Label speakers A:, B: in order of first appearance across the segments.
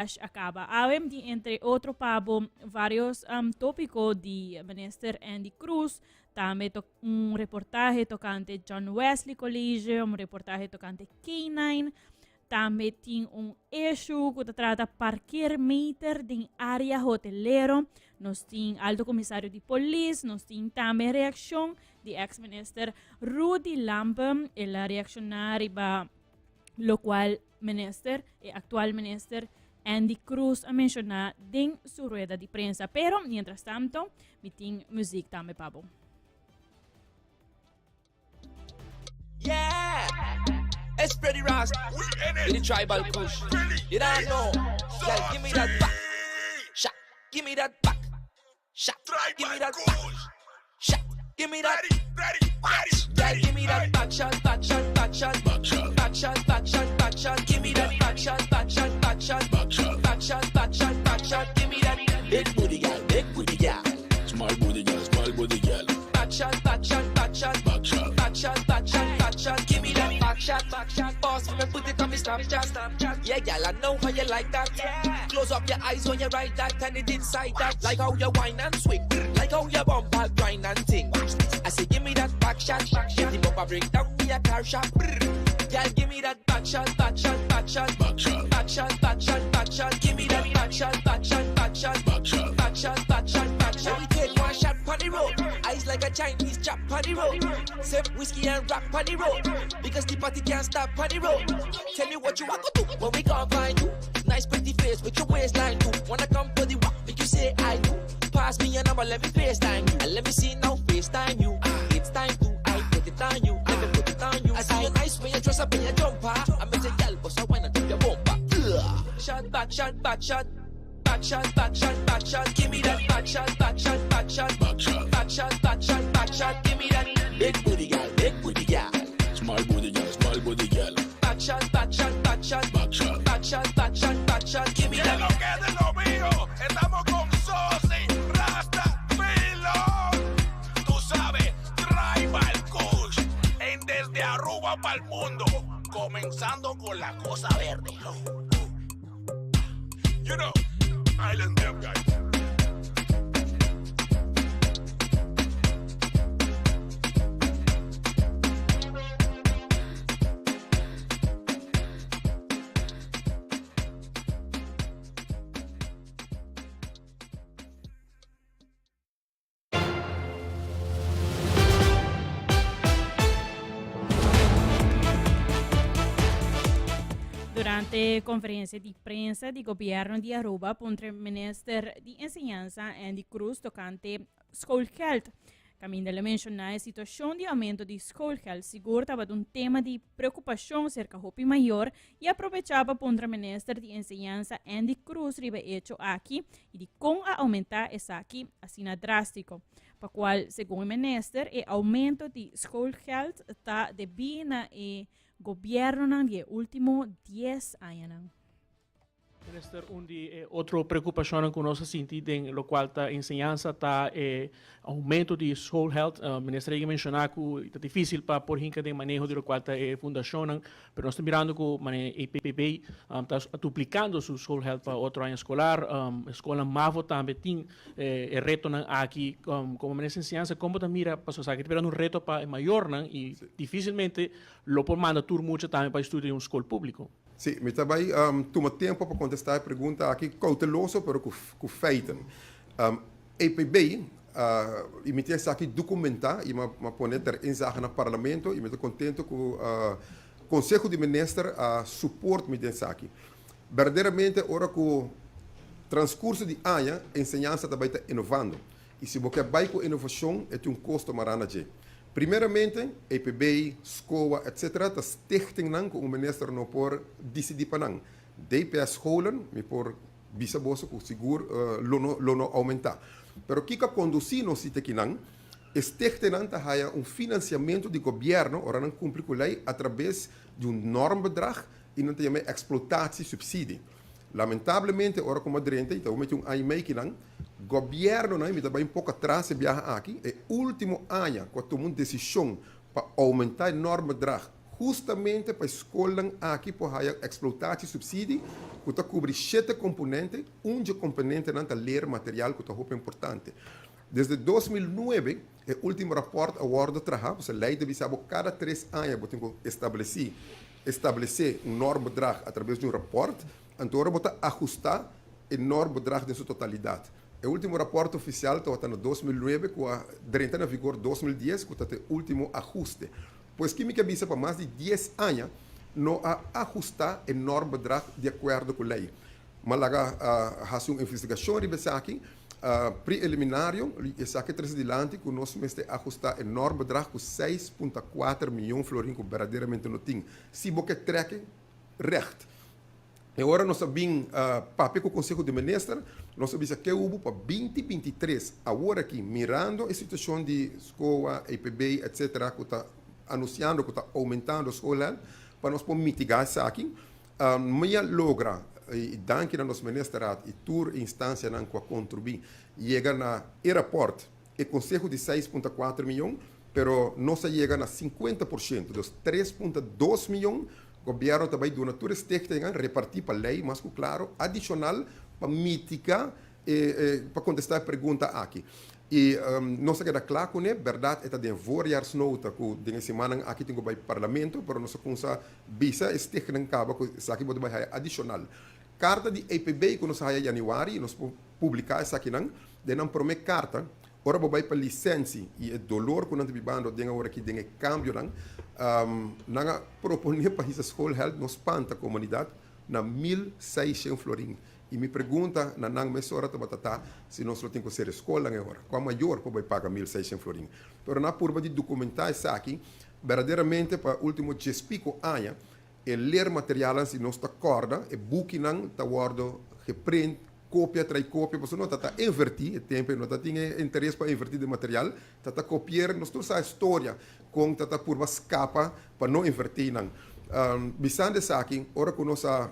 A: A caba awe di entre otro pabo varios topico di Minister Andy Cruz, tambe to un reportahe tocante John Wesley College, un reportahe tocante K9, tambe tin un issue cu ta trata parkeermeter den area hotelero, nos tin Alto Comisario di Polis, nos tin tambe reaccion di ex-minister Rudy Lampe, el a reacciona riba locual Minister, e actual minister Andy Cruz a menciona den su rueda di prensa. Pero, mientras tanto, mi tin muziek tambe pa bo.
B: Yeah, it's Pretty Ras with the tribal kush. You don't know, girl, give me that back. Shot, give me that back. Shot, give me that back. Shot, give me that. Girl, give me that back shot, back shot, back shot, back shot, back shot, back shot, back shot. Give me that back shot, back shot, back shot, back shot, back shot, back shot, back shot. Give me that big booty girl, big booty girl.
C: Small booty girl, small booty girl.
B: Back shot, back shot, back shot,
C: back shot,
B: back shot, back shot, back shot. Give me that back shot, back shot. Boss, me put it on me Snapchat, Snapchat. Yeah, girl, I know how you like that. Yeah. Close up your eyes when you write that and it inside that. Like how you wine and swing, like how you bumper grind and ting. I say, give me that back shot, back shot. The bumper break down me a car shop. Girl, give me that back shot, back shot, back shot,
C: back shot,
B: back shot, back shot, back shot. Give me that back shot, back shot, back shot,
C: back shot,
B: back shot, back shot, back shot. We take one shot pon the road, eyes like a Chinese chop pon the road. Sip whiskey and rock pon the road, because the party can't stop pon the road. Tell me what you want to do when we can't find you. Nice pretty face with your waistline too. Wanna come for the walk, make you say I do. Pass me your number, let me FaceTime you. And let me see now FaceTime you. It's time to I put it on you. Let me put it on you. I see you nice when you dress up in your jumper. I met a girl, but so why not drop your bumper? Ugh. Shot, back shot, back shot. Back shot, back shot, back shot. Give me that back shot, back shot, back shot,
C: back shot,
B: back shot, back shot, back shot. Give me that big booty girl, big booty girl.
C: Small booty girl, small booty girl.
B: Back shot, back shot, back shot,
C: back shot,
B: back shot, back shot, back shot. Give me
D: Que
B: that.
D: lo que de lo mío, estamos con Sosi, Rasta, Pilón. Tú sabes, Tribal Kush, en Desde Aruba para el mundo, comenzando con la cosa verde. You know, Island Them Guys.
A: Durante conferencia di prensa di gobierno di Aruba puntra minister di Enseñansa Andy Cruz tocante schoolgeld. Caminda el a menciona e situacion di aumento di schoolgeld sigur tabata un tema di preocupacion cerca hopi mayor y a probecha pa puntra minister di Enseñansa Andy Cruz riba e hecho aki y di con a aumenta esaki asina drastico, pa cual segun e minister e aumento di schoolgeld ta debi na e gobiernonan di e ultimo dies añanan.
E: Minister, un di e otro preocupacionnan cu nos a sinti den locual ta enseñansa ta e aumento di schoolgeld. Minister a yega menciona cu ta dificil pa por hinca den maneho di locual ta e fundacionnan, pero nos ta mirando cu manera EPB ta duplicando su schoolgeld pa otro aña escolar. Escolnan mavo tambe tin e retonan aki. Como Minister di Enseñansa, como bo ta mira pasobra esaki ta birando un reto pa e mayornan y dificilmente lo por manda tur mucha tambe pa estudia den un scol publico?
F: Sí, mi ta bai tuma tempo pa kontestá e pregunta aki kouteloso pero ku feiten. EPB a i mi tin esaki dokumentá i mi a pone ter inzage na parlamento i mi ta kontento ku Konseho di Minister a suport mi den esaki. Berdaderamente ora ku transkurso di aña enseñansa ta bai ta inovando i si bo ke bai ku inovashon e tin un kosto mará na dje. Primeramente, EPB, SCOA, etc. Ta stichtingnan ku un minister no por disidí pa nan. DPS scholen, mi por bisa boso ku sigur lo no lo no oumentá. Pero kiko a kondusí nos sita akinan? E stichtingnan ta haya un finansiamentu di gobièrnu ora nan kumpli ku lei atrabes di un normbedrag i nan ta yama e exploitatiesubsidie. Lamentablemente ora ku Madrente, i ta meti un aña i mei kinan, gobièrnunan, i mi ta bai un poko atras e biaha aki, e último aña ku a tuma un desishon pa oumentá e normbedrag Hustamente pa e skolnan aki por haya exploitatiesubsidie ku ta kubri shete komponente, un dje komponentenan ta leermateriaal ku ta hopi importante. Desde 2009 e último rapòrt a wòrdu traha, pasobra lei ta bisa bo kada tres aña bo tin ku establesí establesé un normbedrag atrabes di un rapòrt, anto ora bo ta ahustá e normbedrag den su totalidat. E último rapòrt ofisial tabata na 2009 ku a drenta na vigor 2010 ku ta e último ahuste. Pues ki mi ke bisa pa mas di dies aña no a ahustá e normbedrag di akuerdo ku lei. Ma laga hasi un investigashon riba esaki preliminario i esaki trese dilanti ku nos mester ahustá e normbedrag ku 6,4 mion florin ku berdaderamente no tin. Si bo ke trèk règt. E ora nos a bin papia ku Konseho di Minister, nos a bisa ke hubo pa 2023, awor aki mirando e situashon di SCOA, EPB etc. Ku ta anunsiando ku ta oumentando schoolgeld, pa nos por mitigá esaki. Mi a logra, i danki na nos Ministerraad i tur e instansianan ku a kontribuí, yega na e rapòrt, e konseho di 6,4 mion, pero nos a yega na 50%, dus 3,2 mion Gobierno ta bay duna tur e stichtingan reparti pa ley mas cu claro adicional pa mitica e pa contesta e pregunta aki. Y nos a keda cla cune, berdad e ta den voorjaarsnota cu den e simannan aki tin cu bay parlamento, pero nos a cunsa bisa e stichtingan caba cu esaki bo ta bay haya adicional. Carta di EPB cu nos a haya januari, nos por publica esakinan, den nan prome carta. Ora bo bai pa lisensi i e dolor ku nan ta bibando den aworakí den e kambionan, nan a proponé pa hisa schoolgeld no spanta komunidat na 1600 florin. I mi pregunta na nan mesora tabata ta si nos lo tin ku sera e skolnan e ora. Kua mayor por bai paga 1600 florin? Pero nan a purba di dokumentá esaki berdaderamente pa último djespico aña e leermaterialnan si nos ta kòrda e bukinan ta wòrdu geprint, Kopia trai kopia, pasobra no ta ta invertí, e tempu ei no ta tin e interes pa invertí den material, ta ta kopier, nos tur sa e storia kon ta ta purba skapa pa no invertí nan. Bisando esaki, ora ku nos a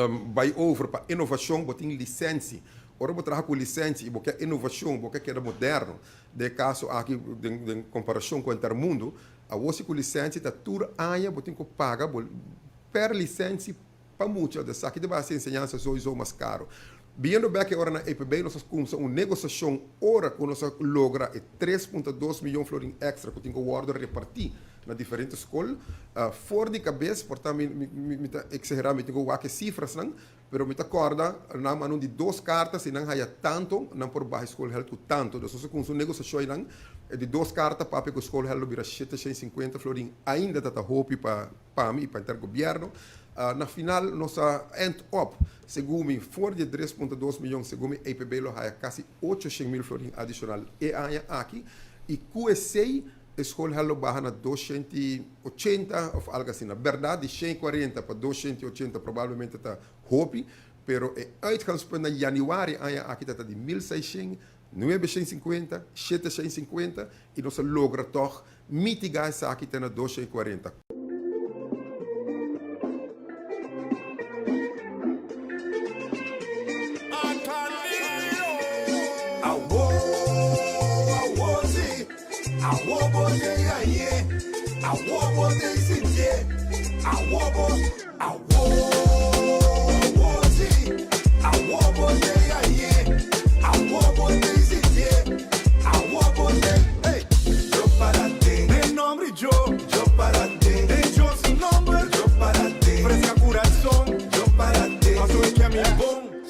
F: bai over pa inovashon, bo tin lisensi, ora bo traha ku lisensi i bo ke inovashon, bo ke keda moderno, den e kaso aki den komparashon ku henter mundu, awor si ku lisensi ta tur aña bo tin ku paga bo per lisensi. Pa mucha, de esaki ta base enseñansa souiso mas caro. Biendo bek e ora na EPB nos a cumsa un negociacion ora cu nos a logra e 3,2 miyon florin extra cu tin cu wordo reparti na diferente scol. For di cabes, por ta mi mi ta exagera, mi tin cu wak e cifrasnan, pero mi ta corda nan manda un di dos carta si nan haya tanto nan por baha e schoolgeld cu tanto. Dus nos a cumsa un negociacion einan, e di dos carta papia cu schoolgeld lo bira 750 florin, ainda ta ta hopi pa. Pa mi i pa henter gobierno. Na final nos a end up, segun mi, for di e 3,2 miyon, segun mi EPB lo haya kasi 800 mil florin adicional e aña aki i ku esei e schoolgeld lo baha na 280 of algo asina. Berdad di 140 pa 280 probablemente ta hopi, pero e uitgangspunt na januari aña aki ta ta di 1600, 950, 750 i nos a logra tog mitiga esaki te na 240.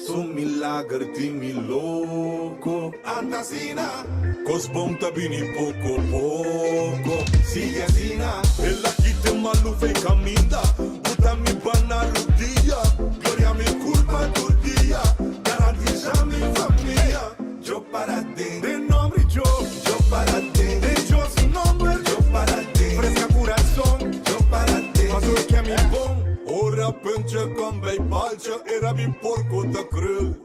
G: Su milager tin mi loco. Anda asina. Cos bon ta bini poco poco. Sigui asina. El a kita e malu fei caminda. Buta mi bana rudia. Gloria mi culpa tur dia. Garantisa mi famia. Yo para den. Den nomber di Yo. Yo para den. Den Yo su nomber. Yo para den. Fresca curazon. Yo para den. Paso e ke mi bon. Ora puntje kom bij paaltje, era mi porco ta krul.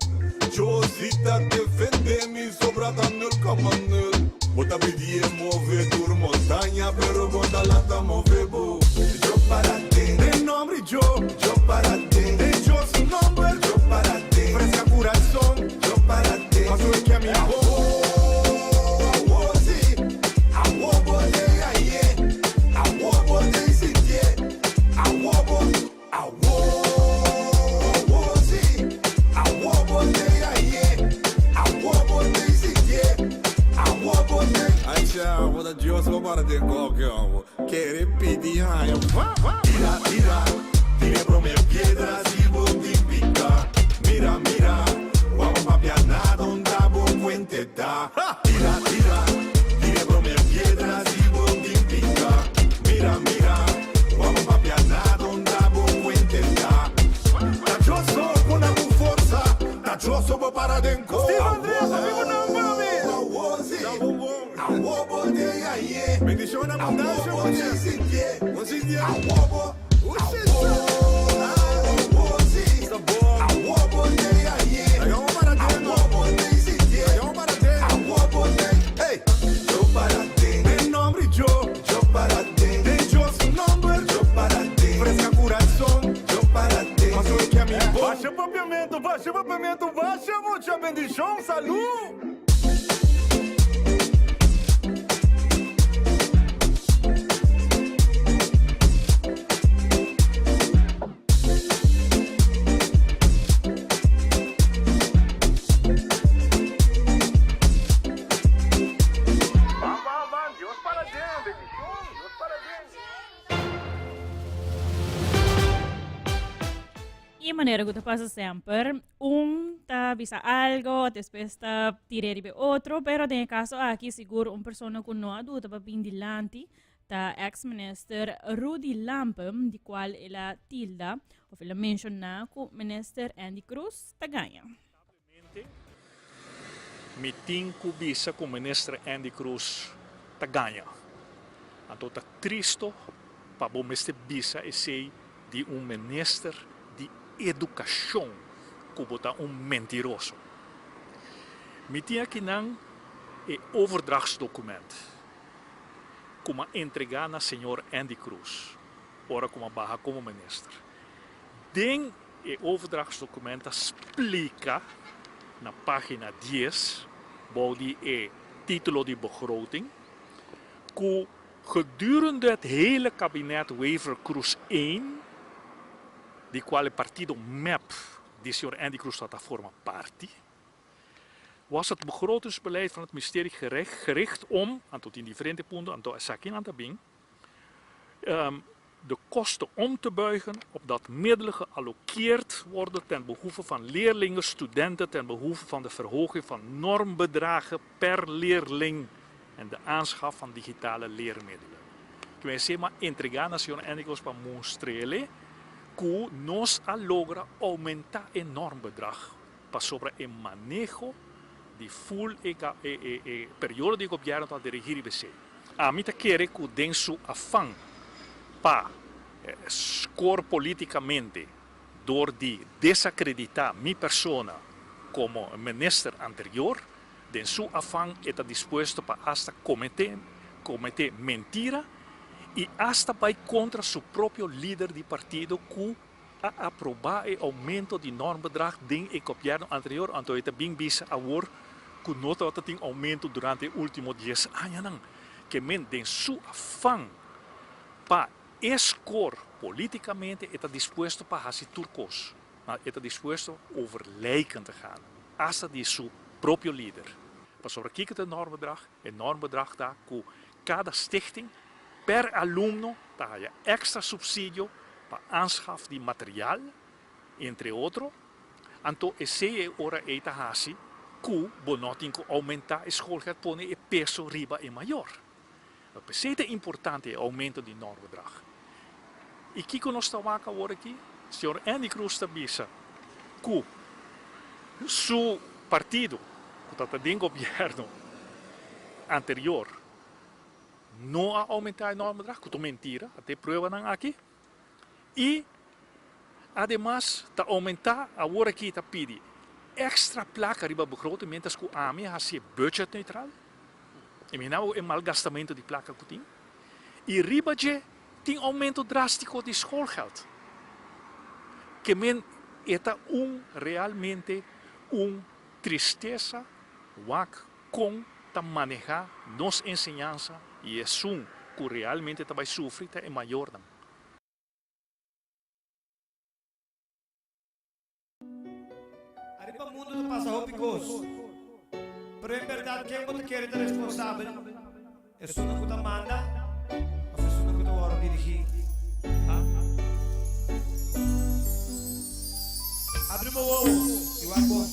G: Josie ta defende mi, sobra ta 0,0. Bo ta pidi e move tur montaña, pero bo ta lata move bo. Yo para den. Den nomber di Yo. Yo para den. Den Yo su nomber. Yo para den. Fresca curazon. Yo para den. Paso e ke mi bon. Awo si, awo bo dey aye, awo bo dey sintié. para den koke homo. Kere pidi haña. Tira, tira, tira e prome piedra si bo tin pica. Mira, mira, wou papia nada unda bo fuente ta. Tira, tira, tira e prome piedra si bo tin pica. Mira, mira, wou papia nada unda bo fuente ta. Ta Dios so ku na bo forsa, ta Dios so bo para den ko.
H: Steve Andreas, a biba nan pa mi. Bendicion na abundancia Un sintié. Den nomber di Dios, den Dios su nomber, fresca curazon, paso e ke mi bon. Basha papiamento, basha papiamento, basha mucha bendicion, salud!
A: E manera ku ta pasa semper, un ta bisa algo, despues ta tira riba e otro, pero den e kaso aki sigur un persona ku no a duda pa bin dilanti ta ex minister Rudy Lampe, di kual el a tilda of el a menshoná ku minister Andy Croes ta gaña.
I: Mi tin cu bisa cu Minister Andy Croes ta gaña. Anto ta tristo pa bo mester bisa esey di un Minister di Educacion cu bo ta un mentiroso. Mi tin akinan e overdrachtsdocument cu m'a entrega na señor Andy Croes ora cu m'a baha como Minister. Den E overdrachtsdocument ta splica na pagina dies bou di e titulo di begroting cu gedurende het hele kabinet Wever-Croes I, di cual e partido mep di señor Andy Croes tabata forma parti, was het begrotingsbeleid van het ministerie gericht om, anto tin diferente punto, anto esakinan ta bin, de kosten om te buigen opdat middelen geallokeerd worden ten behoeve van leerlingen, studenten, ten behoeve van de verhoging van normbedragen per leerling en de aanschaf van digitale leermiddelen. Ku esei m'a entregá na señor Enriquez pa mustr'ele ku nos a logra oumentá e normbedrag pasobra e maneho di ful e e periodo di gobièrnu ta dirigí riba esei. Ami ta kere ku den su afan pa skor politikamente dor di desakreditá mi persona komo minister anterior, den su afan e ta dispuesto pa asta kometé kometé mentira i asta bai kontra su propio lider di partido ku a aprobá e oumento di normbedrag den e gobièrnu anterior, anto e ta bin bisa awor ku no tabata tin oumento durante e último dies añanan. Ke men den su afan pa e skor polítikamente e ta dispuesto pa hasi tur kos, ma e ta dispuesto over lijken te gaan, asta di su propio lider. Pasobra kiko ta e normbedrag? E normbedrag ta ku kada stichting per alumno ta haya extra subsidio pa aanschaf di material, entre otro, anto esey e ora ey ta haci cu bo no tin cu aumenta e schoolgeld pone e peso riba e mayor. P'esey ta importante e aumento di normbedrag. Y kico nos ta wak awor aki? Señor Andy Croes ta bisa cu su partido cu ta ta den gobierno anterior no a aumenta e normbedrag, cu ta un mentira, a te pruebanan aki. Y ademas ta aumenta, awor aki ta pidi extra placa riba begroting mientras cu ami a haci e budget neutral. Imagina bo e malgastamento di placa cu tin. Y riba dje tin aumento drastico di schoolgeld. Ke men e ta un realmente un tristesa wak Kon ta manehá nos enseñansa i esun ku realmente ta bai sufri ta e mayornan.
J: Ariba mundu ta pasa hopi kos, pero en bèrdat ken bo ta kere ta responsabel? Esunnan ku ta manda òf esunnan ku ta wòrdu dirigí? Ha? Abri bo wowo i wak bon.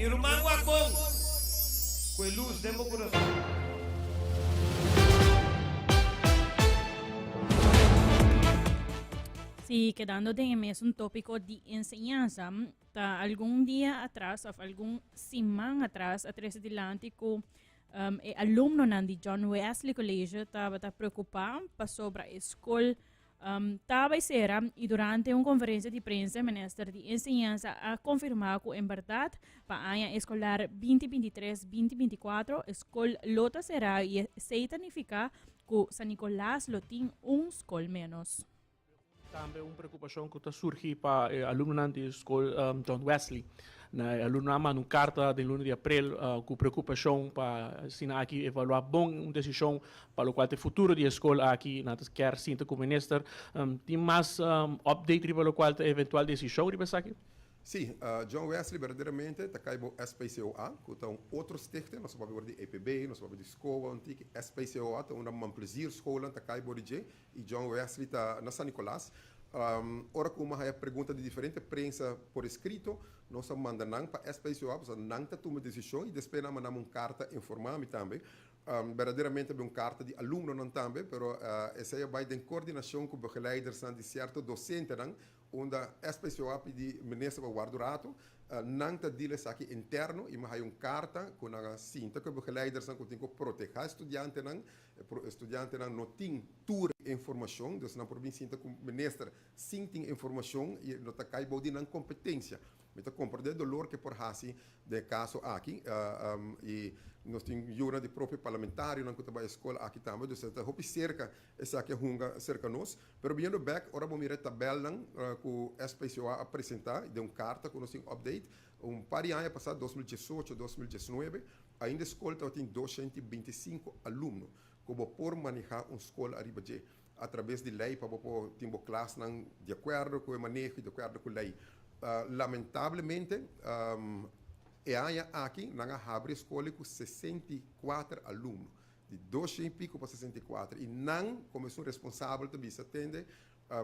J: Mi ruman wak bon ku e lus den bo kurason.
A: Sí, kedando den e mesun tópiko di enseñansa, ta algun dia atras òf algun siman atras a trese dilanti ku um, e alumnonan di John Wesley College tabata preokupá pasobra e skol Um, ta bai sera y durante un conferencia di prensa minister di enseñanza a confirma cu en berdad pa aña escolar 2023-2024 escol lo ta sera y esey ta nifica cu San Nicolas lo tin un scol menos.
E: Tambe un preocupacion cu ta surgi pa e alumnonan di scol John Wesley. Na e alumnonan a manda un karta den luna di aprel ku preokupashon pa asina aki evaluá bon un desishon pa lokual ta e futuro di e skol aki. Nan ta kier sinta ku minister. Tin mas update riba lokual ta e eventual desishon riba esaki?
F: Sí, John Wesley berdaderamente ta kai bo SPCOA, ku ta un otro stichting, nos a papia ora di EPB, nos a papia di SCOA un tiki, SPCOA ta unda Manplezierscholen ta kai bo di dje, i John Wesley ta na San Nicolas. Ora ku mi a haya pregunta di diferente prensa por eskrito, nos a manda nan pa SPCOA, pasobra nan ta tuma desishon i despues nan a manda mi un karta informá mi tambe. Berdaderamente a bin un karta di alumnonan tambe, pero esei a bai den kordinashon ku begeleidersnan di sierto dosentenan Unda SPCOA pidi minister pa warda un rato, nan ta deal esaki interno y mi haya un carta cu nan a sinta cu e begeleidersnan cu tin cu proteha e studiantenan. E studiantenan no tin tur e informacion, dus nan por bin sinta cu minister sin tin informacion y no ta cay bou di nan competencia. Mi ta comprende e dolor cu e por haci den e caso aki y nos tin yunan di propio parlamentarionan cu ta bay e scol aki tambe, dus e ta hopi cerca Esaki a hunga serka nos. Pero biniendo bek, ora bo mira e tabelnan ku SPCOA a presentá den un karta ku nos tin update, un par di aña pasá, 2018, 2019, ainda e skol tabatin 225 alumno ku bo por manehá un skol ariba dje atrabes di lei pa bo por tin bo klasnan di akuerdo ku e maneho i di akuerdo ku lei. Lamentablemente, e aña aki nan a habri e skol ku 64 alumno. Di doshen i piko pa 64 i nan komo esun responsabel ta bisa tende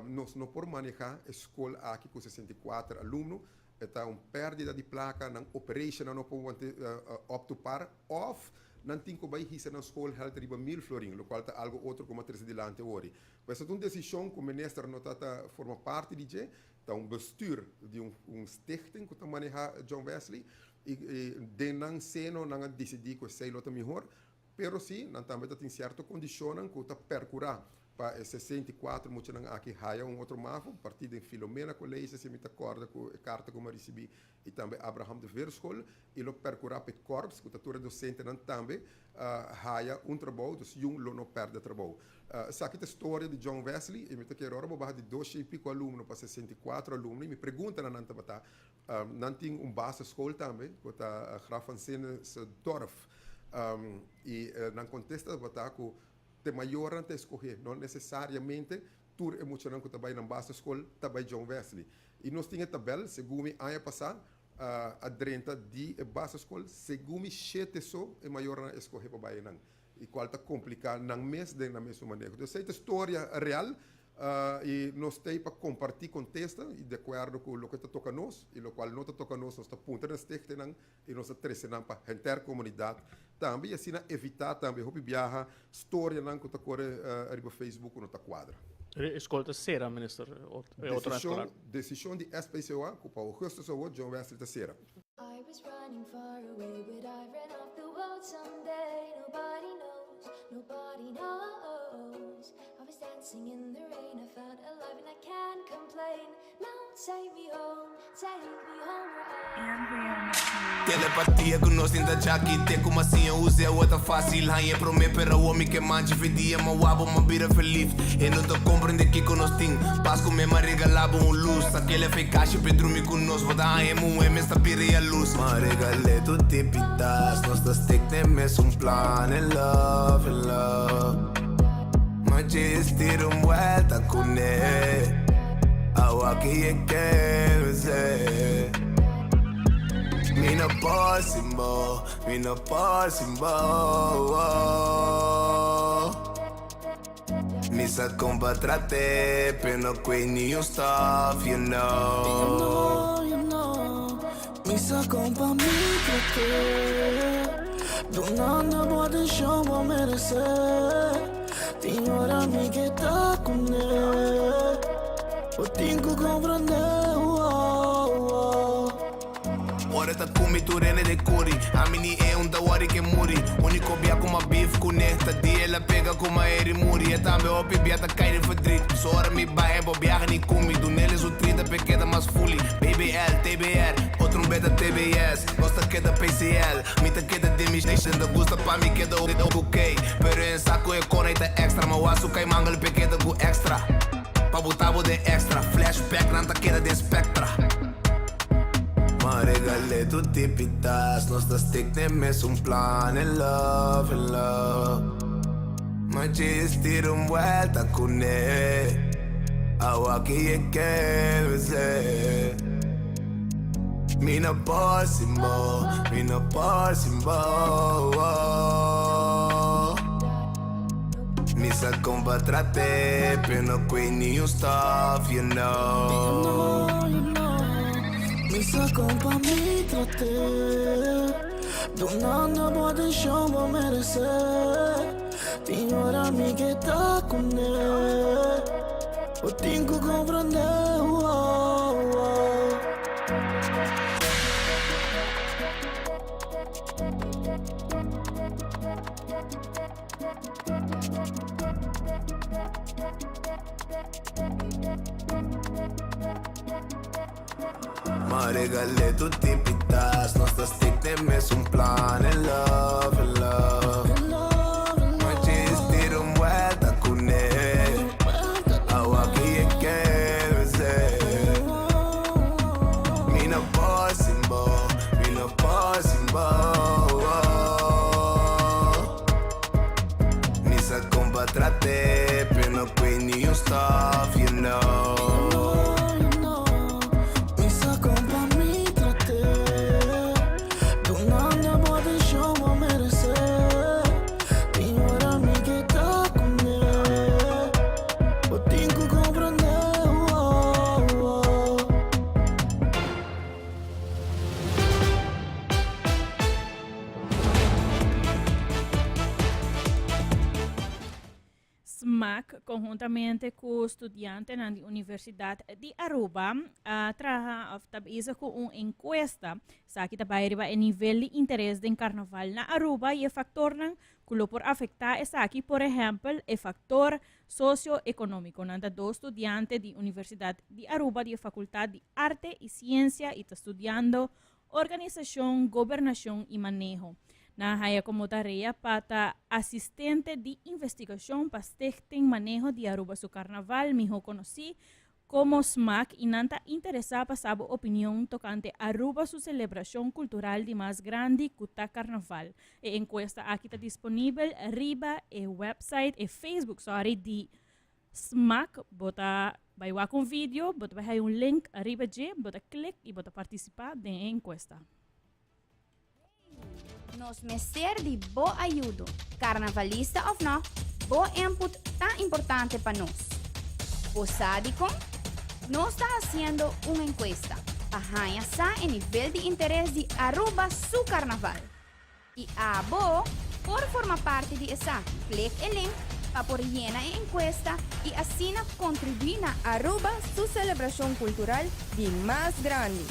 F: nos no por maneha e skol aki ku 64 alumno, e ta un pèrdida di plaka, nan operationnan no por wante up to par òf nan tin ku bai hisa nan schoolgeld riba mil florin, lokual ta algo otro ku mi a trese dilanti awor. Pues e ta un desishon ku minister no ta ta forma parti di dje, ta un bestuur di un stichting ku ta maneha John Wesley i den nan seno nan a disidí ku esei lo ta mihor. Pero si, nan tambe ta tin sierto kondishonnan ku ta perkurá pa e 64 muchanan aki haya un otro mavo, partí den Filomena College, si mi ta kòrda ku e karta ku mi a risibí, i tambe Abraham de Veerschool, i lo perkurá pa e kòrps, ku ta tur e dosentenan tambe, haya un trabou, dus yun lo no pèrdè trabou. Esaki ta e storia di John Wesley, i mi ta kere ora bo baha di doshe i piko alumno pa 64 alumno, i mi pregunta na nan tabata, Nan tin un basisschool tambe ku ta Graf van Zinnesdorf i nan kontesta tabata ku te mayornan ta eskohé, no nesesariamente tur e muchanan ku ta bai nan basisschool ta bai John Wesley. I nos tin e tabèl, segun mi aña pasá a drenta di e basisschool, segun mi shete so e mayornan a eskohé pa bai einan, i kual ta kompliká nan mes den nan mesun maneho. Entonces esei ta storia real I nos t'ei pa kompartí kontesta i di akuerdo ku loke ta toka nos i lokual no ta toka nos, nos ta puntra na stichtingnan i nos ta trese nan pa henter komunidat tambe i asina evitá tambe hopi biaha storianan ku ta kore riba Facebook ku no ta kuadra.
E: E skol ta sera, Minister, e otro escolar?
F: Desishon di SPCOA ku pa ougùstus awor John Wesley ta sera.
K: Telepatia ku nos tin ta djaki Te ku masiña usa e awa ta fásil Haña e promé pero awor mi ke mancha Fe dia ma wak bo ma bira felif E no ta komprende kiko nos tin Pas ku mi ma regalá bo un lus Akele fe kashi p'e drumi ku nos Bo ta haña e muhé mes ta bira yalus Ma regal'é tur tipitas Nos ta stick den mesun plan In love, in love Ma djis tira un buelta kuné Awa ki e kere Mi no por sin bo, mi no por sin bo Mi sa kon pa trate, pero no kwe ni un stuff, you know.
L: You know, you know. Mi sa kon pa mi trate. Dunando bo atencion bo merece. Tin ora mi ke ta kuné. Bo tin ku komprendé, oh, oh.
K: Ora ta kumi tur hende de kuri. Ami ni e un ta wori ke muri. Uniko bia ku ma beef kuné ta di el a pega ku ma eri muri. E tambe hopi bia ta kai den verdriet. So ora mi bai e bo biaha ni kumi. Dunele su 30 p'e keda mas fuli. BBL, TBR, otro un beta TBS. Nos ta keda PCL, mi ta keda den mi station. Ta gusta pa mi keda ok. Pero e sa ku e kona i ta extra. Ma wak su kai mangel p'e keda ku extra. Pa bo ta bo den extra. Flashback nan ta keda den spectra. Ma regal'e tur tipitas, nos ta stick den mesun plan en love, en love. Ma djis tira un buelta kuné, awaki e ke bes'é. Mi no por sin bo, mi no por sin bo. Mi sa kon pa trat'é, pero no kwe ni un stòf, you know.
L: Mi sa kon pa mi trat'é, dunando bo atenshon bo meresé. Tin ora mi ke ta kuné, bo tin ku komprendé, oh, oh.
K: Ma regal'e tur tipitas, nos ta stick den mesun plan en love, en love. Ma djis tira un buelta kuné, awaki e ke bes'é. Mi no por sin bo, mi no por sin bo. Mi sa kon pa trat'é, pero no kwe ni un stòf, you know.
L: Mi sa kon pa mi trat'é, dunando bo atenshon bo meresé. Tin ora mi ke ta kuné, bo tin ku komprendé, oh, oh.
A: Smaak conhuntamente cu studiantenan di Universidad di Aruba a traha of ta bezig cu un encuesta. Esaki ta bay riba e nivel di interes den carnaval na Aruba y e factornan cu lo por afecta esaki, por ehempel e factor socio-economico. Nan ta dos studiante di Universidad di Aruba di e Facultad di Arte y Ciencia y ta studiando Organisashon, Gobernashon i Maneho. Nan a haya komo tarea pa ta asistente di investigashon pa Stichting Maneho di Aruba su Karnaval, mihó konosí komo smak, i nan ta interesá pa sa bo opinion tokante Aruba su selebrashon kultural di mas grandi ku ta Karnaval. E enkuesta aki ta disponibel riba e website, e Facebook, sorry, di Smak, bo ta bai wak un video, bo ta bai haya un link ariba dje, bo ta klik i bo ta partisipá den e enkuesta.
M: Nos mester di bo ayudo, karnavalista òf nò, bo input ta importante pa nos. Bo sa dikon? Nos ta hasiendo un enkuesta pa haña sa e nivel di interes di Aruba su karnaval. I abo por forma parti di esaki. Klik e link pa por yena e enkuesta i asina kontribuí na
N: Aruba su selebrashon kultural di mas grandi.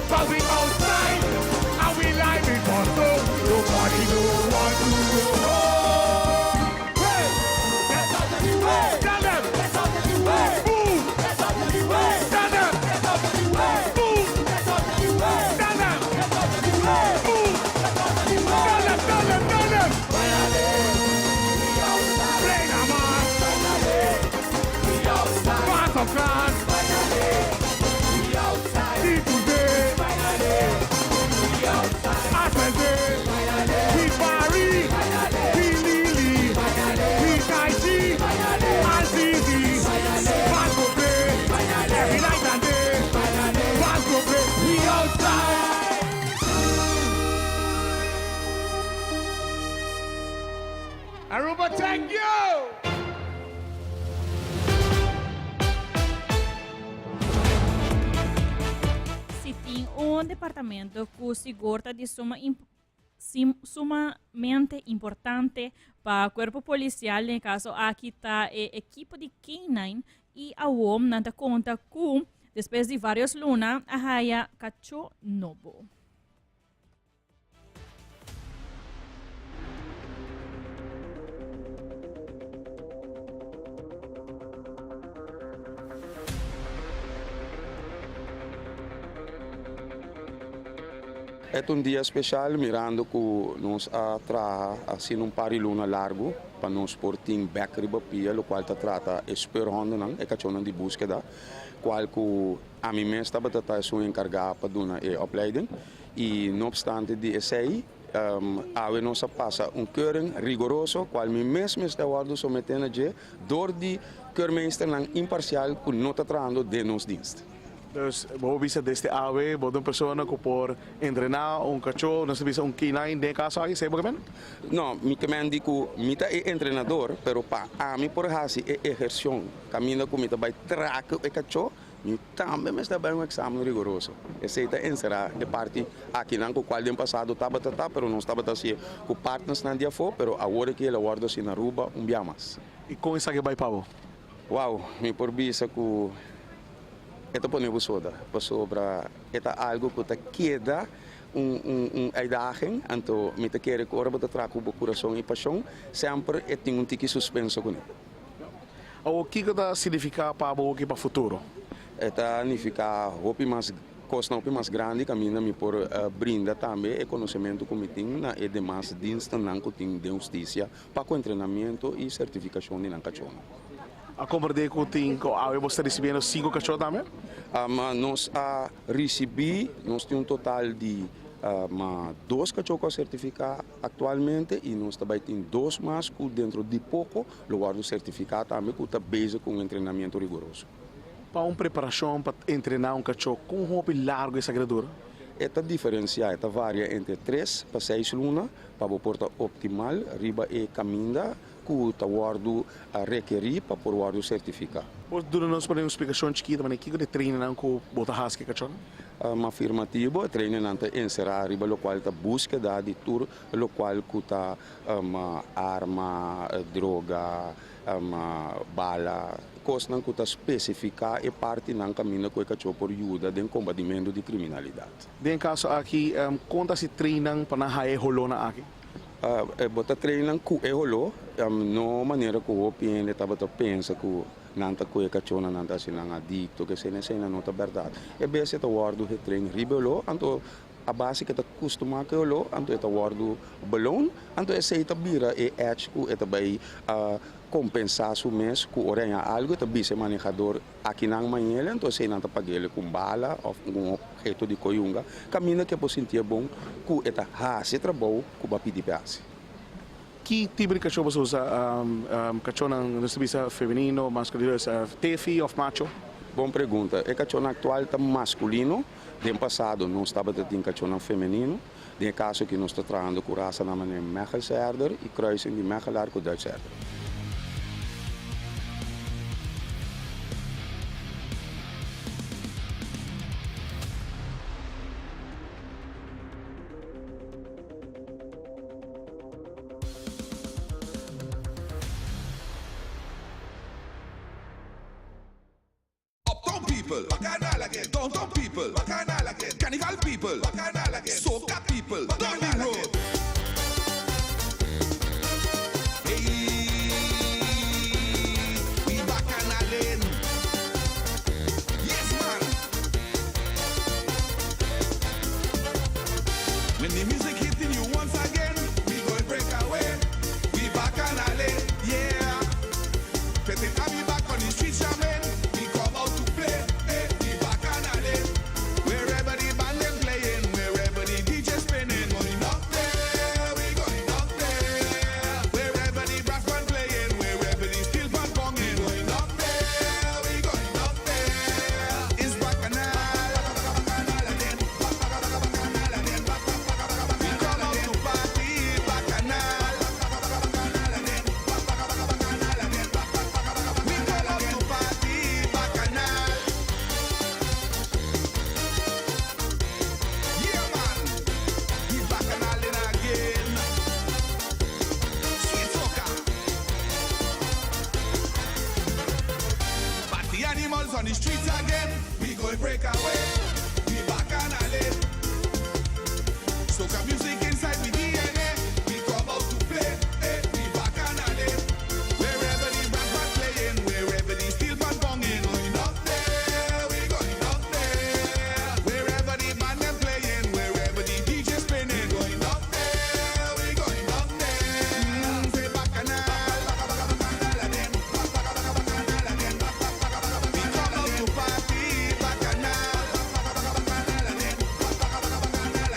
H: Cause we outside and we live in Boston. Nobody know what to do. Hey, get out of the way. Tell them. Get out of the way. Move. Get out of the way. Tell them. Get out of the way. Move. Get out of the way. Tell them. Get out of the way. Move. Get out of the way. Tell them. Tell them. Tell them. We outside. Play the man. Finally. We outside. Pass of class. Finally. We outside. See today. Finally. We outside. Asante. Finally. We Barry. Finally. We Lily. Finally. We Taichi. Finally. And Zizi. Finally. Vasco play. Finally. Every night and day. Finally. Vasco play. We outside. Aruba, thank you!
A: Si tin un departamento cu sigur ta di suma sumamente importante pa cuerpo policial, den e caso aki ta e ekipo di K-nine y awo nan ta conta cu despues di varios luna a haya cacho nobo.
O: E ta un dia special mirando cu nos a traha asina un par di luna largo pa nos por tin bek riba pia locual ta trata e speurhondennan, e cachonnan di buskeda, cual cu ami mes tabata ta esun encarga pa duna e opleiding. Y no obstante di esey, awe nos a pasa un keuring rigoroso, cual mi mes mester a wordo somete na dje door di keurmeesternan imparcial cu no ta trahando den nos dienst.
P: Dus bo por bisa desde awe bo ta un persona cu por entrena un cacho, nos ta bisa un K-nine den e caso aki, esey bo ke men?
O: No, mi ke men di cu mi ta e entrenador, pero pa ami por haci e ehercion caminda cu mi ta bay traha cu e cacho, Mi tambe mester bai un examen rigoroso. Esei ta enserá e parti akinan ku kual den pasado tabata ta, pero nos tabata hasié ku partnersnan di afó, pero awor aki el a wòrdu hasi na Aruba un bia mas.
P: I kon esaki bai pa bo?
O: Wow, mi por bisa ku e ta pone bo soda, pasobra e ta algu ku ta keda un un un uitdaging, anto mi ta kere ku ora bo ta traha ku bo kurason i pashon, semper e tin un tiki suspenso kuné.
P: Awor kiko ta signifiká pa bo hoki pa futuro?
O: E ta nifiká hopi mas kosnan hopi mas grandi kaminda mi por brinda tambe e konosementu ku mi tin na e demas dienstennan ku tin den hustisia pa ku entrenamiento i sertifikashon di nan kachónan.
P: A komprendé ku tin ku awe bo sta risibiendo sinku kachó tambe?
O: Nos a risibí, nos tin un total di dos kachó ku a sertifiká aktualmente i nos ta bai tin dos mas ku dentro di poko Lo wòrdu sertifiká tambe ku ta bezig ku un entrenamiento rigoroso.
P: Pa un preparashon pa entrená un kachó, kon hopi largu esaki ta dura?
O: E ta diferensiá, e ta varia entre tres pa seis luna pa bo por ta optimal riba e kaminda ku ta wòrdu rekerí pa por wòrdu sertifiká.
P: Por duna nos por un splikashon chikito manera kiko di trainingnan ku bo ta hasi ku e kachónan?
O: Afirmativo, e trainingnan ta enserá riba lokual ta búskeda di tur lokual ku ta Arma, droga, bala, kosnan ku ta spesifiká e partinan kaminda ku e kachó por yuda den kombatimentu di kriminalidat.
P: Den e kaso aki, kon ta hasi trainnan pa nan haya e holónan aki?
O: Bo ta trainnan ku e holó, no manera ku hopi hende tabata pensa ku nan ta ku e kachónan nan ta hasi nan adikto, ke esei, eseinan no ta bèrdat. E bestia ta wòrdu getrain riba e holó, anto A base ku e ta kustumá ku e oló, anto e ta wòrdu beloon, anto esei ta bira e edge ku e ta bai kompensá su mes ku ora e haña algu e ta bisa e manehador akinan mañele, anto eseinan ta pag'el ku un bala òf un obheto di koyunga kaminda ku e por sintié bon ku e ta hasi e trabou ku bo a pidi p'e hasi.
P: Ki tipo di kachó boso usa? Kachónan nos ta bisa femenino, maskulino, tefi òf macho?
O: Bon pregunta. E kachónan aktual ta maskulino. Den pasado nos tabata tin kachónan femenino. Den e kaso aki nos ta trahando ku rasanan manera Mechelse Herder i kruising di Mechelaar ku Duitse Herder.
G: Uptown people. people, Bacchanal again. Downtown people, Bacchanal again. Carnival people, Bacchanal again. Soca people, down the road. Hey, we bacchanalin. Yes, man. When the music hitting you once again, we going break away. We bacchanalin, yeah. Petit Ami back on the street jamming. We come out to play, eh, we bacchanalin. Wherever the band them playing, wherever the DJ spinning, going up there, we going up there. Wherever the brass band playing, wherever the steel band bonging, going up there, we going up there. It's bacchanal, bacchanal again, bacchanal again. We come out to party, bacchanal, bacchanal again, bacchanal again. We come out to party, bacchanal. Yeah, man, we bacchanalin again. Sweet soca. Party animals on the streets again. We going break away. We bacchanalin. Soca music inside we DNA. We come out to play. Eh, we bacchanalin. Wherever the brass band playing, wherever the steel band bonging, going up there, we going up there. Wherever the band them playing, wherever the DJ spinning, going up there, we going up there. Say bacchanal, bacchanal again, bacchanal again. We come out to party, bacchanal, bacchanal again, bacchanal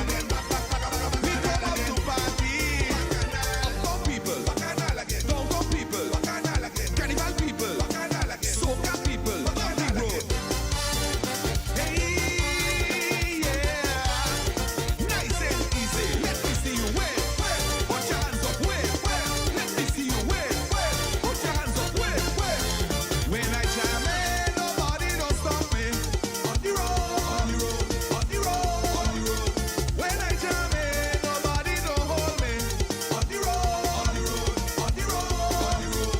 G: again. We come out to party. Uptown people, bacchanal again. Downtown people, bacchanal again. Carnival people, bacchanal again. Soca people, down the road. Hey, yeah. Nice and easy. Let me see you wave, wave. Put your hands up, wave, wave. Let me see you wave, wave. Put your hands up, wave, wave. When I jam in, nobody don't stop me. On the road, on the road, on the road, on the road. When I jam in, nobody don't hold me. On the road, on the road, on the road, on the road.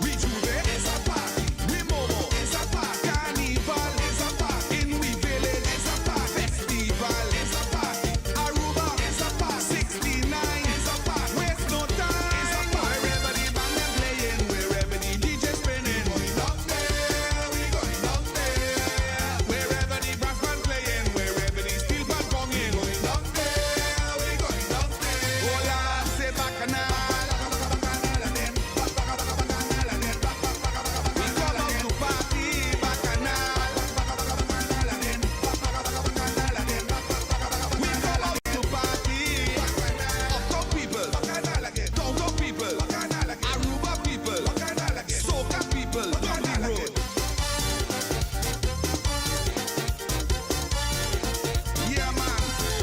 G: We J'ouvert is a party. We Momo is a party. Carnival is a party. In we village is a party. Festival is a party. Aruba is a party. 69 is a party. Waste no time is a party. Wherever the band them playing, wherever the DJ spinning, going up there, we going up there. Wherever the brass band playing, wherever the steel band bonging, going up there, we going up there. Hola, say bacchanal, bacchanal again, bacchanal again. We come out to party, bacchanal, bacchanal again, bacchanal again. We come out to party. Uptown people, bacchanal again. Downtown people, bacchanal again. Aruba people, bacchanal again. Soca people, down the road. Yeah, man.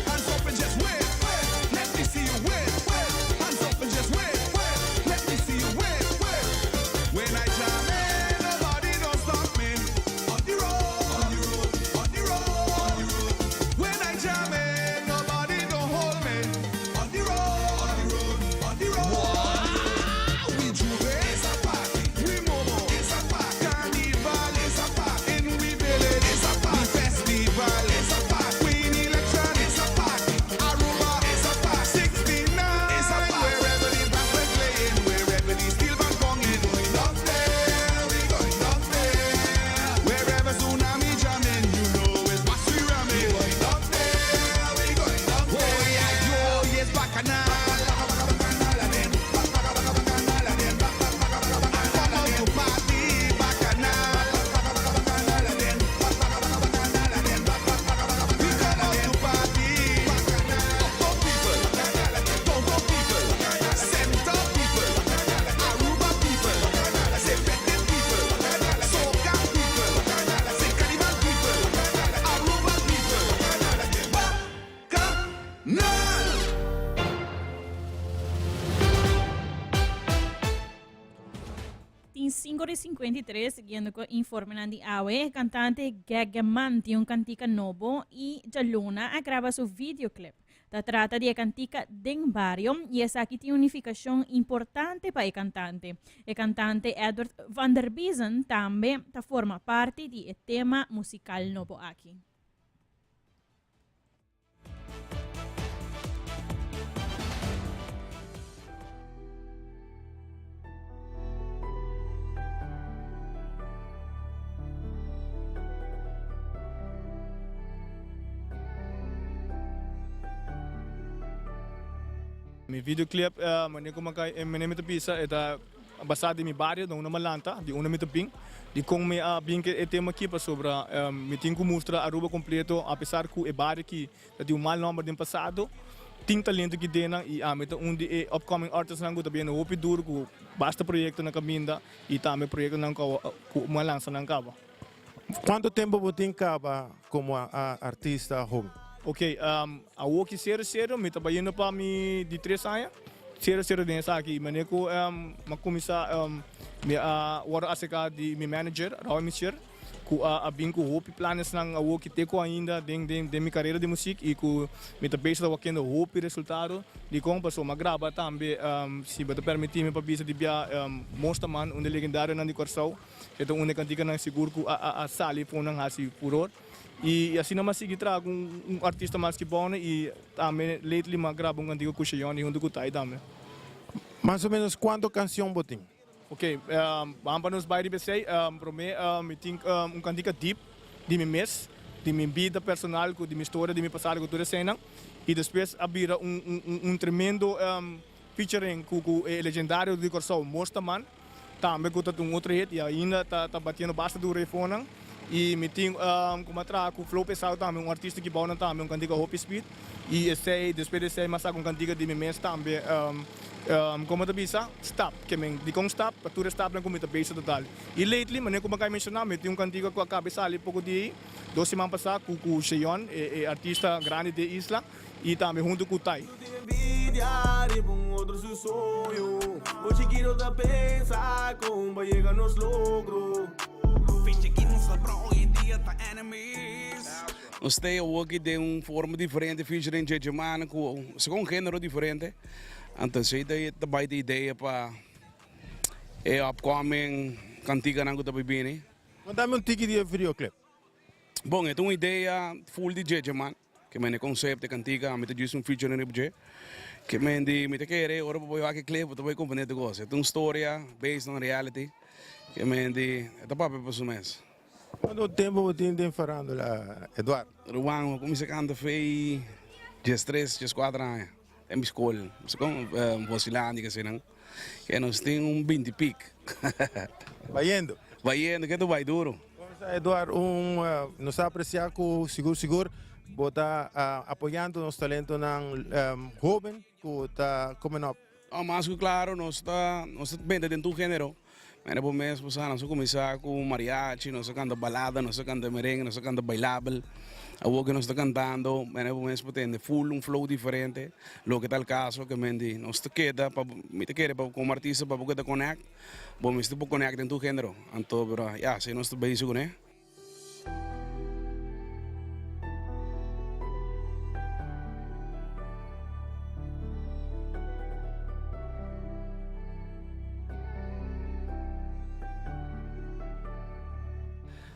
G: Hands up and just wave, wave. Let me see you wave, wave. Hands up and just wave, wave. Let me see you wave, wave. When I jam in, nobody don't stop me. On the road, on the road, on the road, on the road. When I jam in, nobody don't hold me. On the road, on the road, on the road. We J'ouvert is a party. We Momo is a party. Carnival is a party. In we village is a party. Festival is a party. Queen election is a party. Aruba is a party. 69 is a party. Wherever the brass band playing, wherever the steel band bonging, going up there, we going up there. Wherever tsunami jamming, you know it's Bassi ramming. Going up there, we going up there. Oh yeah, yo, yes, bacchanal. Bacchanal again, bacchanal again. I come out to party, bacchanal. Bacchanal again, bacchanal again. We come out to party. Uptown people, downtown people, center people, Aruba people, say Petty people, Soca people, say Carnival people, Aruba people, Bacchanal.
A: Tin 5 y 53, siguiendo cu informe di awe, cantante Gegeman tin un cantica nobo y dialuna a graba su videoclip. Ta trata di e kantika Den Bario i esaki tin un nifikashon importante pa e kantante. E kantante Edward van der Biezen tambe ta forma parti di e tema musikal nobo aki.
Q: Mi videoclip, manera ku manera mi ta bisa, e ta basá di mi bario, di unda mi a lanta, di unda mi ta bin, di kon mi a bin ku e tema aki, pasobra mi tin ku mustra Aruba kompleto, apesar ku e bario aki ta tin un mal nòmber den pasado, tin talento aki den nan i ami ta un di e upcoming artistnan ku ta bini hopi duru ku basta proyekto na kaminda i tambe proyektonan ku mi a lansa nan kaba.
R: Kuantu tempu bo tin kaba komo artista hoben?
Q: Ok, awor ki serio serio mi ta bayendo pa mi di tres aña, serio serio den esaki. Manera ku mi a kuminsá mi a wòrdu aserká di mi manager Raul Michier ku a bin ku hopi planesnan awor ki te ku ainda den den mi karera di musik i ku mi ta bezig ta wakiendo hopi resultado. Dikon? Pasobra mi a graba tambe, si bo ta permití mi pa bisa di bia Mostaman, un di e legendarionan di Kòrsou. E ta un e kantikanan sigur ku a sali for nan hasi furor. I asina mi a sigui traha ku un artista mas ki Bonne i tambe lately mi a graba un kantika ku Sheyoni huntu ku Tai tambe.
R: Mas o menos kuantu kansion bo tin?
Q: Ok, ban pa nos bai riba esei. Prome mi tin un kantika deep di mi mes, di mi bida personal ku di mi storia, di mi pasado ku tur eseinan. I despues a bira un tremendo featuring ku e legendario di Kòrsou, Mostaman. Tambe ku ta un otro hit i ainda ta ta batiendo basta duro e fonan. I mi tin ku mi a traha ku Flow Pesado tambe, un artista ki bou nan tambe, un kantika hopi speed. I esei, despues di esei mi a saka un kantika di mi mes tambe, komo ta bisa? Stap. Ke men, dikon stap? Pa tur e stapnan ku mi ta bezig ta dal. I lately, manera ku mi a kai menshoná, mi tin un kantika ku a kaba di sali poko dia ei, dos siman pasá, ku ku Sheyon, e artista grandi di e isla. I tambe huntu ku Tai.
K: Nos ta awoki den un forma diferente featuring Djedje Mana ku segun un genero diferente. Anto esei ta bai di idea pa e upcoming kantikanan ku ta bai bini.
R: Kontami un tiki di e videoclip.
K: Bon, e ta un idea full di Djedje Man. Ke men e concept, e cantica, ami ta djis un featuring riba dje. Ke men di mi ta kere ora bo bai wak e clip bo ta bai comprende tur cos. E ta un storia based on reality. Ke men di e ta papia pa su mes.
R: Cuanto tempo bo tin den farándula, Eduardo?
K: Ruman, mi a cuminsa canta fei diestres, diescuater aña. Den mi scol. Vosilandia kesinan. Ke nos tin un binti pik.
R: Bayendo.
K: Bayendo, ke ta bay duro.
R: Komsa Eduard, un nos ta aprecia ku sigur sigur bo ta apoyando nos talentonan hoben ku ta coming up.
K: No, mas ku klaro nos ta nos ta benta den tur genero. Mira bo mes bo sa nos a kuminsá ku mariachi, nos a kanta balada, nos a kanta merengue, nos a kanta bailabel. Awor ku nos ta kantando, mira bo mes por tende full un flow diferente, loke ta al kaso ke men di nos ta keda pa mi ta kere pa komo artista pa bo keda connect, bo mester por connect den tur genero. Anto pero ya así nos ta bezig kuné.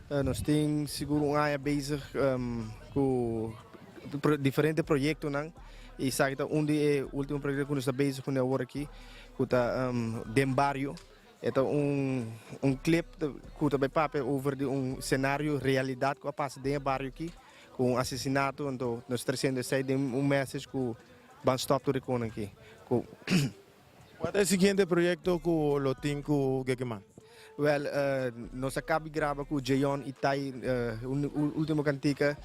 S: Nos tin sigur un aña bezig ku diferente proyektonan i esaki ta un di e ultimo proyekto ku nos ta bezig kuné awor aki ku ta Den Bario. E ta un un clip cu ta bay papia over di un scenario realidad cu a pasa den e bario aki cu un asesinato anto nos ta treciendo esey den un message cu ban stop tur e conan aki cu.
R: Cua ta e siguiente proyecto cu lo tin cu Gekeman?
S: Wel nos a caba di graba cu Jeyon y Tai un ultimo cantica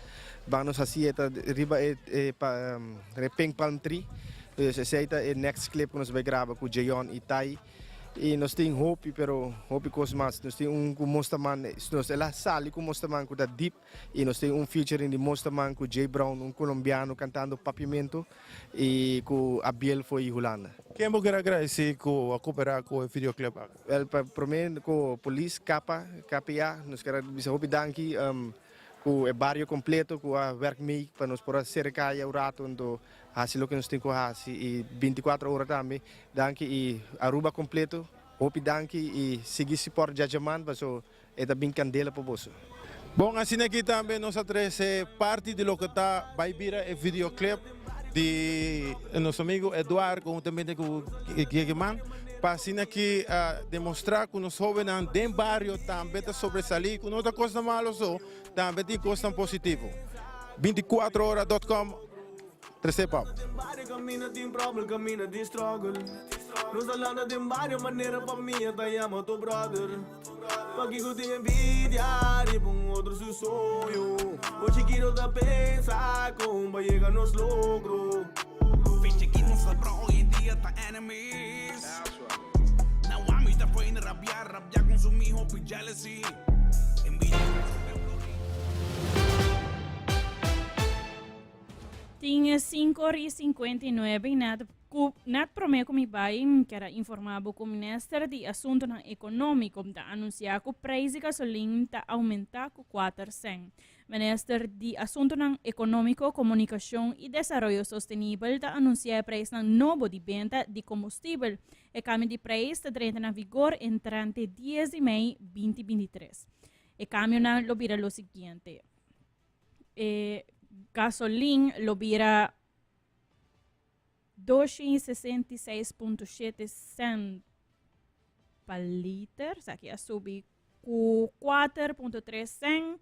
S: ban nos haci e ta riba e e Pink Palm Tree dus esey ta e next clip cu nos bay graba cu Jeyon y Tai. I nos tin hopi pero hopi kos mas. Nos tin un ku Mostaman, nos el a sali ku Mostaman ku ta deep i nos tin un featuring di Mostaman ku Jay Brown, un colombiano kantando papiamento i ku Abiel for i Hulanda.
R: Ken bo kier agradesí ku a koperá ku e videoclip aki?
S: Wel pa promé ku polis, kapa, KPA, nos kier a bisa hopi danki. Ku e bario kompleto ku a werk mee pa nos por a sera kaya un rato anto hasi loke nos tin ku hasi i 24 ora tambe danki i Aruba kompleto hopi danki i sigui support Djajaman paso e ta bin kandela pa boso.
R: Bon, asina aki tambe nos a trece parti di loke ta bay bira e videoclip di nos amigo Eduard conjuntamente cu Gegeman pa asina aki demostra cu nos hobennan den bario tambe ta sobresali cu no ta cosnan malo so, tambe tin cosnan positivo. 24ora.com Trece pa bo.
L: Bario camina tin problem, camina tin struggle. Nos a landa den bario manera famia ta yama tu brother. Pakiko tin envidia riba un otro su soño? O chikito ta pensa con pa yega nos logro.
D: Fecha ki nos ta hoy en dia ta enemies. Now ami ta train rabia, rabia consumi hopi jealousy. Envidia.
A: Tin 5 or i 59 net ku net promé ku mi bai mi kier a informá bo ku Minister di Asuntunan Ekonómiko ta anunsiá ku preis di gasolin ta oumentá ku kuater sèn. Minister di Asuntunan Ekonómiko, Komunikashon i Desaroyo Sostenibel ta anunsiá e preisnan nobo di benta di kombustibel. E kambio di preis ta drenta na vigor entrante 10 di mei 2023. E kambionan lo bira lo siguiente. E gasolin lo bira 266.7 cent pa liter, esaki a subi ku 4.3 cent.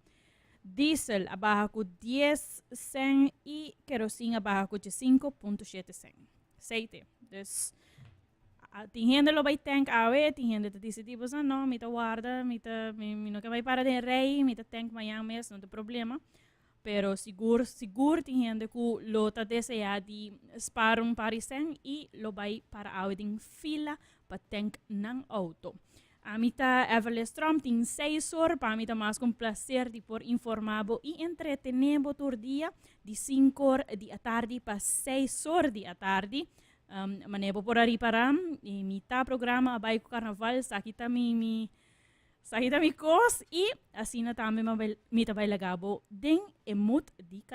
A: Diesel a baha ku 10 cent i kerosin a baha ku 5.7 cent. Seite. Dus tin hende lo bai tank awe, tin hende ta disidí boso no, mi ta warda, mi ta mi, mi no ke bai para den rei, mi ta tank mañan mes, no ta problema. Pero sigur, sigur tin hende ku lo ta deseá di spar un par di sèn i lo bai para awe den fila pa tank nan outo. Ami ta Everlis Tromp, tin seis or, pa mi ta mas ku un plaser di por informá bo i entretené bo tur dia di sinku or di atardi pa seis or di atardi. Manera bo por a ripará, e mitá programa a bai ku karnaval, esaki ta mi mi esaki ta mi kos i asina tambe mi ta bai laga bo den e mood di.